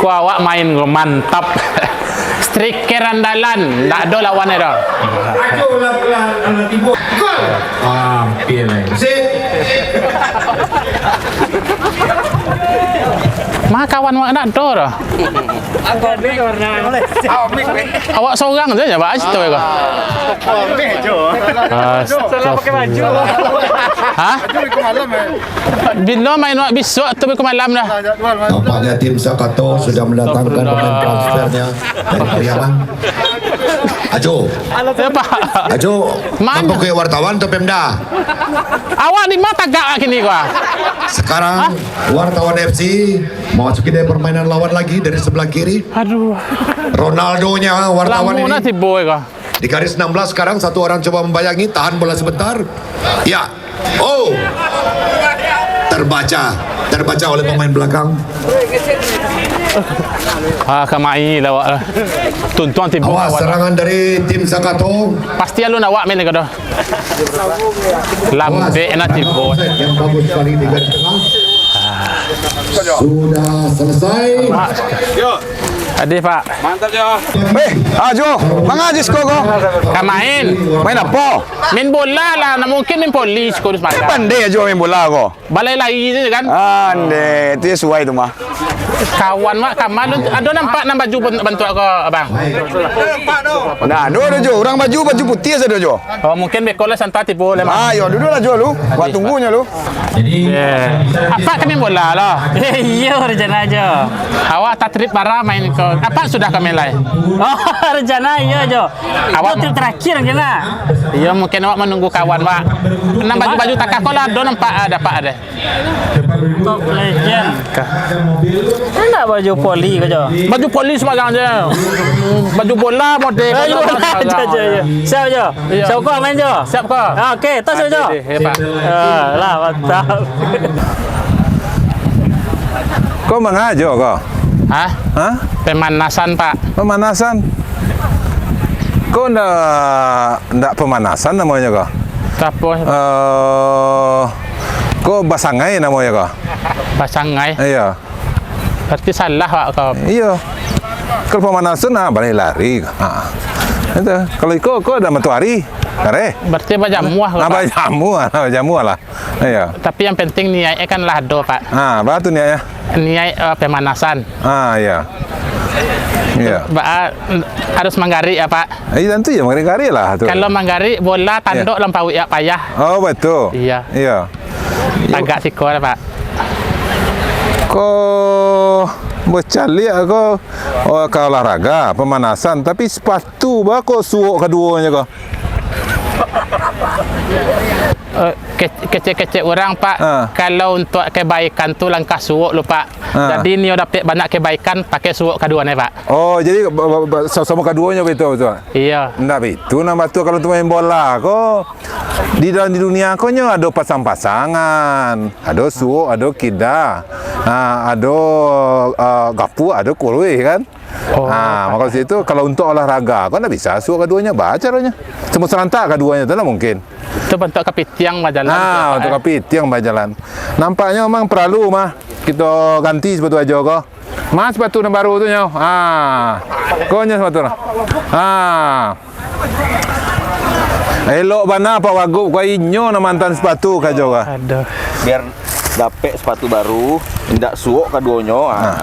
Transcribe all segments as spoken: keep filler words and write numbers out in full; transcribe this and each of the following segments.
Ko awak main ko mantap. Striker andalan, ndak ado lawan e doh. Ajo lah, lah, lah tibo. Gol. Ah, pilih. Sip. Ma kawan awak ndak ado doh. Awak sorang sajo, Pak, situ ko. Astagfirullah. Hah? Bilo main wak bisuak tu beko malam dah. Tampaknya tim Sakato sudah mendatangkan pemain transfernya dari Pariaman. Ajo. Ya, Pak. Ajo, Mana? Apa kau wartawan atau Pemda? Awak di ma tagak kini ko? Sekarang wartawan F C memasuki dari permainan lawan lagi dari sebelah kiri. Aduh. Ronaldo-nya wartawan Lamo ini. Nah tibo ko. Di garis enam belas sekarang, satu orang coba membayangi, tahan bola sebentar. Ya. Oh. Terbaca. Terbaca oleh pemain belakang. Ah, kamai lah awak lah. Tuntuang tibo. Awas, awak serangan dari tim Sakato. Pasti alun awak main ko doh. Lambek nak tibo. Yang bagus sekali di garis tengah. Sudah selesai. Adih, Pak. Mantap, Jo. Eh, Ajo, manga Ajo siko ko? Ka main. Main apo? Main bola lah, nah, mungkin main voli siko samalam. Pandai Ajo main bola ko. Balai-lai tu kan. Andeh, tu suai tu mah. Kawan wak, kaman tu, ado nampak nan baju ban-, bantuak ko, Abang? Nah, ado, ado Jo, urang baju, baju putiah ado Jo. Oh, mungkin beko lah santa tibo lah, Bang. Ah, yo, duduak lah Jo lu. Wak tunggu nyo lu. Jadi, Apak ka main bola lah. Eh, iyo, rencana Jo. Awak tatrip bara main ko. Apak sudah ka main lai? Oh, rencana iyo Jo. Awak Itu trip terakhir mungkin lah. Iyo, mungkin awak manunggu kawan, Pak. Nan baju-baju takah ko lah, ado nampak, ah, dapat ado. Top Legend. Ka. Ndak baju voli ko Jo? Baju voli sabarang se. Baju bola model Baju bola sabarang. Siap Jo. Iyo. Siap ko main Jo? Siap ko. Ah, oke, tos Jo. Oke, deh, ya, Pak. Ah, lah, mantap. Ko manga Ajo ko? Hah? Hah? Pemanasan, Pak. Pemanasan? Ko ndak, ndak pemanasan namonyo ko? Apo? Eh, ko basangai namonyo ko? Basangai? Iyo. Berarti salah, Pak, ko. Iyo. Kalau pemanasan, ah, balai lari. Ha. Itu. Kalau iko, ko ado matoari. Kareh. Berarti bajamuah, Ah, Pak. Bajamuah, bajamuah lah. Iyo. Tapi yang penting niaik kan lah ado, Pak. Ah, apo tu niaik, yo? Niaik, eh, pemanasan. Ah, iyo. Iyo. Ba-, ah, harus manggarik ya, Pak. Eh, tantu yo manggarik-garik lah tu. Kalau manggarik, bola Iyo. tandok lampau ya payah. Oh, betul. Iyo. Iyo. Tagak siko lah, Pak. Ko bacaliak ko, oh, ka olahraga, pemanasan, tapi sepatu ba ko suok kaduonyo ko. Eh, ke-, kecek-kecek urang, Pak, Ah. kalau untuak kebaikan tu langkah suok lo, Pak. Ah. Jadi, nio dapek banyak kebaikan, pakai suok kaduonyo, Pak. Oh, jadi ba-, ba-, ba-, sa-, samo kaduonyo baitu, batua? Iyo. Ndak baitu, nan batua kalau tu main bola ko. Di dalam, di dunia ko nyo ado pasang-pasangan, ado suok, ado kida, ah, ado, ah, gapuak, ado kuruih, kan? Oh, Ah, mako situ, kalau untuak olahraga, ko ndak bisa suok kaduonyo, ba caronyo? Samo sarantak kaduonyo tu ndak mungkin. Tu bantuak kapitiang bajalan tu, Ah, Pak, untuak eh. kapitiang bajalan. Nampaknyo memang paralu mah kito ganti sepatu Ajo ko. Mah sepatu nan baru tu nyo. Ah, ko nyo sepatu lah. Ah. Elok bana Pak Wagub ko, inyo nan mantan sepatu ka Ajo ko. Aduh. Biar dapek sepatu baru, indak suok kaduonyo. Ah. Ah.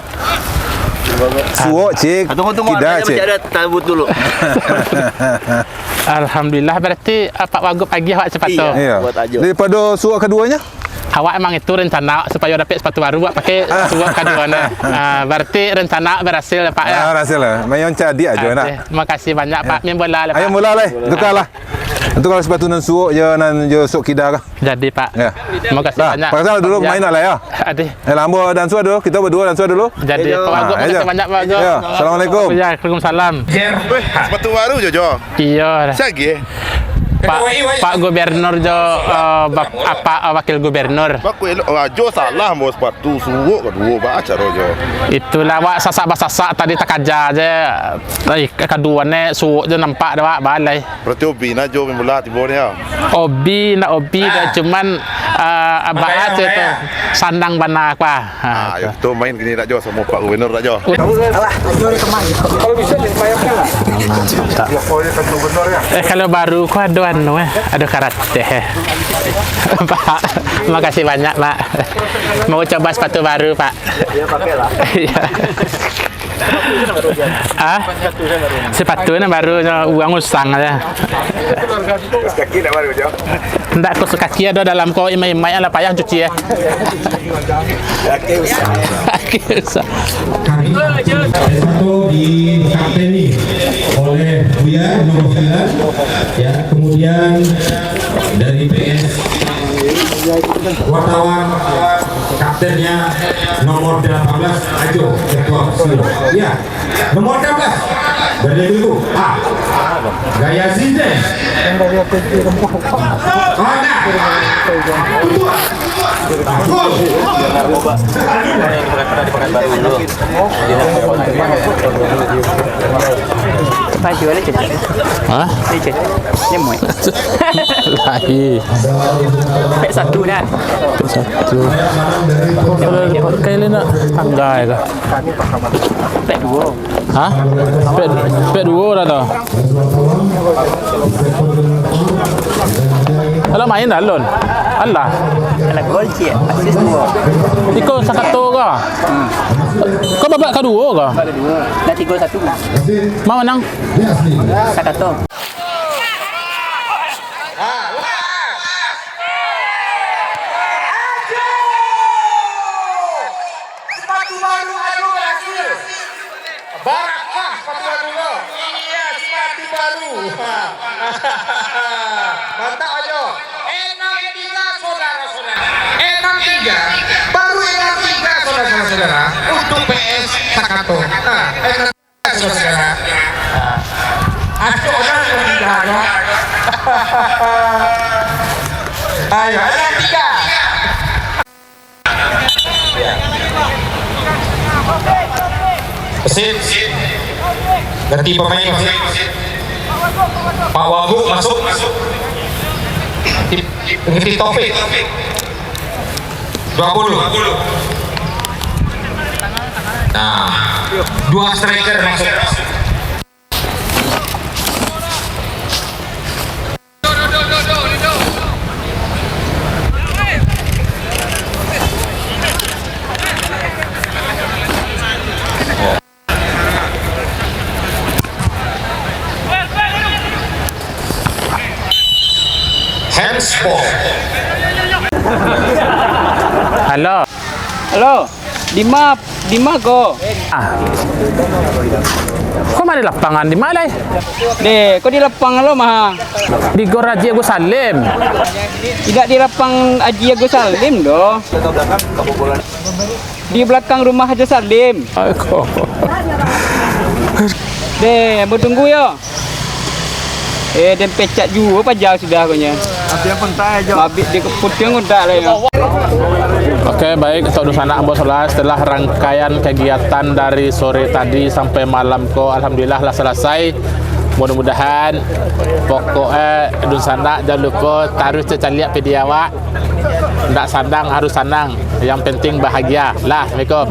Suok, cik. Ah, tunggu, tunggu, Kida, ada cik. Ada tabut dulu. Alhamdulillah, berarti, ah, Pak Wagub agiah awak sepatu. Iyo, Iyo. buat Ajo. Daripado suok kaduonyo? Awak emang itu rencana supayo dapek sepatu baru, awak pakai suok kaduonyo. Ah, berarti rencana berhasil, Pak, ya? Ah, berhasil lah. Main cadiak Ajo, Ah, nak. oke. Terima kasih banyak, Pak. Ya. Main bola lah, Ayo Pak. mula lah, tukar lah. Tukar sepatu nan suok jo, nan jo suok kida kah? Jadi, Pak. Ya. Terima kasih Dah, banyak. paksa dulu Ya. main lah, ya. Adih. Eh, lambo dan suok dulu, kita berdua dan suok dulu. Jadi, Iyo. Pak Wagub, Ah, makasih ayo. banyak, Pak Wagub. Ya, assalamualaikum. Ya, waalaikumsalam. Weh, sepatu baru, Jojo. Iyo. Sagi, eh? Pak, Pak Gubernur jo, eh, Bap-, Apak, eh, Wakil Gubernur. Baku elok, ah, jo salah, ambo sapatu suok kaduo, ba caro jo. Itulah, wak sasak basasak tadi takaja je. Ai, kaduo ne suok je nampak dah, wak, balai. Berarti obi na jo main bola tibo ni, ya? Obi, nak obi dah, cuman, eh, abah Makanya, aja tu makanya. Sandang bana, kuah. Ha, Ah, tu. Yo, tu main kini dak jo samo Pak Gubernur dak jo. Alah, ajo deh kemari. Kalau bisa disemayamkan lah. Mantap. Jokowi kan gubernur ya. Eh, kalau baru ko ado anu, eh, ado karate, eh. Pak, makasih banyak, Pak. Mau coba sepatu baru, Pak. Ya, pakailah. Iya. Ah? Sepatu nan baru, uang usang aja. Kaki nak baru, Jo? Ndak, kos kaki ado dalam ko, imaik-imaik lah payah cuci, eh. Kaki usang. Kaki usang. Kami satu dikapteni oleh Buya nomor sembilan, ya, kemudian dari P S wartawan, kaptennya nomor delapan belas, Ajo, ketua Persib. Ya. Nomor enam belas. Dari dulu. Ah. Gaya Zidane. Ah, nah. Betul. Bagus. Baju ada cek. Hah? Ni cek. Ni muat. Lain. Pek satu dah. Pek satu. Kalau pakai le nak tanggai kah? Pek duo. Hah? Pek, pek duo dah tu. Alah, main dah, Lon. Alah. Alah, gol ciek. Asis duo. Iko Sakato ka? Hmm. Kau babak kaduo ka? Babak kaduo. Dah tigo satu. Ma manang? Sakato. Sepatu baru Ajo berhasil. Barakah sepatu baru lo. Iya, sepatu baru. Mantap, Ajo. Enam tiga, saudara-saudara. Enam tiga. Baru enam tiga, saudara-saudara. Untuk P S Sakato. Nah, enam tiga, saudara-saudara. Nah. Acok dah enam tiga, Ajo. Ayo, enam tiga. Sip. Ganti pemain, Pak. Pak Wagub masuk. Ganti Taufik. Dua puluh. Nah, dua striker masuk. Handsball. Halo. Halo. Dima, dima ko? Ah. Ko ma di lapangan, di ma lai? Deh, ko di lapangan lo mah. Di Gor Haji Agus Salim. Tidak di lapang Haji Agus Salim doh. Di belakang rumah Haji Salim. Aiko. Deh, mau tunggu yo. Eh, den pecak juo paja sudah ko nyo. Abih pun tak, Jo. Abih di keputing udah lah yo. Oke, baik, untuk dunsanak ambo saudara, setelah rangkaian kegiatan dari sore tadi sampai malam ko, alhamdulillah lah selesai. Mudah-mudahan pokok, eh, dunsanak jangan lupa taruih caliak video awak. Ndak sanang harus sanang, yang penting bahagia. Lah, assalamualaikum.